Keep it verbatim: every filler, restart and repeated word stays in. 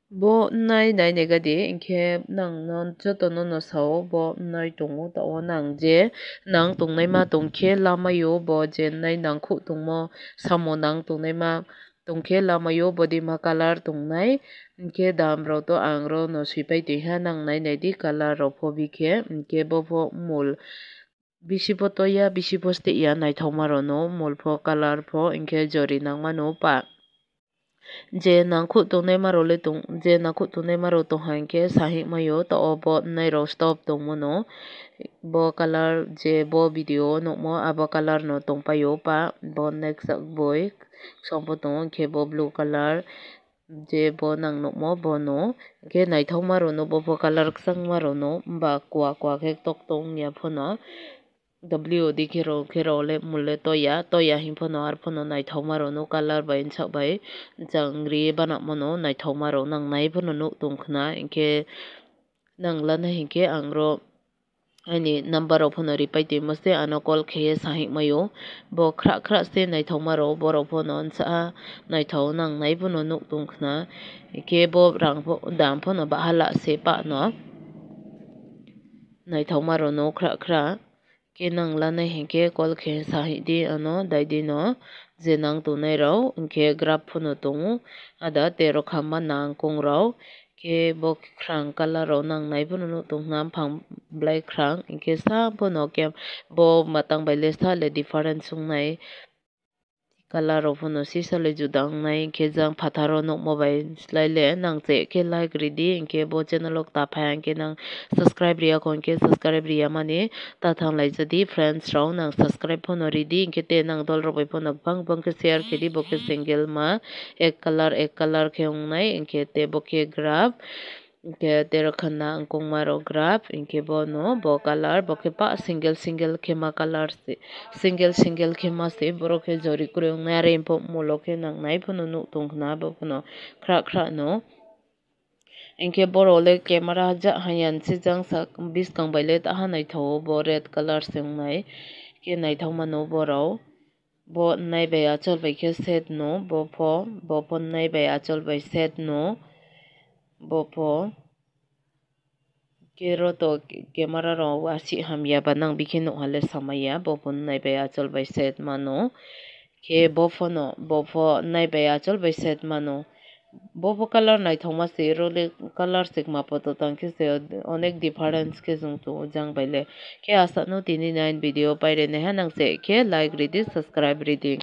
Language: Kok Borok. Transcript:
Bo wngnai nainai gadi, hinkhe nangno jotono no sao, bo wngnai tongo, tao nang je nang tongnaima tongkhe lamaio, bo je wngnai nangkhuk tongmo, samo nang tongnaima tongkhe lamaio, bodima colour tongnai, hinkhe dam rok to ang rok no swipai tongha, nang nainai di colour rok pho bikhe, hinkhe bo pho mul bisi pho toya, bisi pho steh ya, naithokma rok no mul pho colour pho, hinkhe jori nangmano pa. Je nangkhuk tongnaima rok le tong, je nangkhuk tongnaima rok tongha hinkhe sahik maio, to o bo wngnai rok stop tongmano. Bo colour je bo video o nukmo, abo colour no tongpaio pa, bo next boi songpho tongo, hinkhe bo blue colour je bo nang nukmo bono, hinkhe naithokma rok no bo pho colour kwchangma rok no, ba kua kua khe tok tong ya phano. W D khe rw, khe rw le mole toya, toya hwn phano ar phano naithokma rw no colour bai sak bai jang ri banamo no naithokma rw nang nai phano nuk tong khna, hinkhe nang lana hinkhe ang rw ani number rw phano ripai twi mase ano call khe sahik maio, bo khra khra se naithokma rw borok phano nsa naithok nang nai phano nuk tong khna, hinkhe bo rang pho dam phano bahala se pano naithokma rw no khra khra. Khe nang lanai hinkhe call khe sahidi ano daidi no je nang tongnai rok hinkhe graph phano tongo ada tero khamma nangkung rok khe bo kwkhwrang colour rok nang nai phano nuk tong khna buphang belai kwkhwrang hinkhe sa phano khe bo mwtang bai le sa le difference wngnai. Colour rok phano sisa le juda wngnai, hinkhe jang phatar o nukmo bai slai le nang che khe like ridi, hinkhe bo channel o ta phai hinkhe nang subscribe riya kho hinkhe subscribe riya mani ta thang lai jadi friends rok nang subscribe phano ridi, hinkhe te nang dol rok bai phano bang bang khe share khe di, bo khe single ma ek colour ek colour khe wngnai, hinkhe te bo khe graph. Hinkhe tero khana wngkukma rok graph, hinkhe bono bo colour, bo khe pa single single khe ma colour se, single single khe ma se, borok khe jori kwrwi wngnai, are hinkhe molo khe nang nai phano nuk tong khna, bo phano khra khra no. Hinkhe borok le camera hajak hanya se jang sak, buskang bai le taha naithogo, bo red colour se wngnai, khe naithok mano borok. Bo nai bai achol bai khe set no, bo pho, bo pho nai bai achol bai set no, bo pho. Khe ro to camera rok wasi hamya ba nang bikhe nukha le samaya, bo pho nai bai achol bai set mano. Khe bo pho no, bo pho nai bai achol bai set mano. Bo pho colour naithokma se, ro le colour se kwma poto tang khe se onek difference khe chwng tongo jang bai le. Khe aswk no tini nai video pairene ha nang che khe like ridi, subscribe ridi.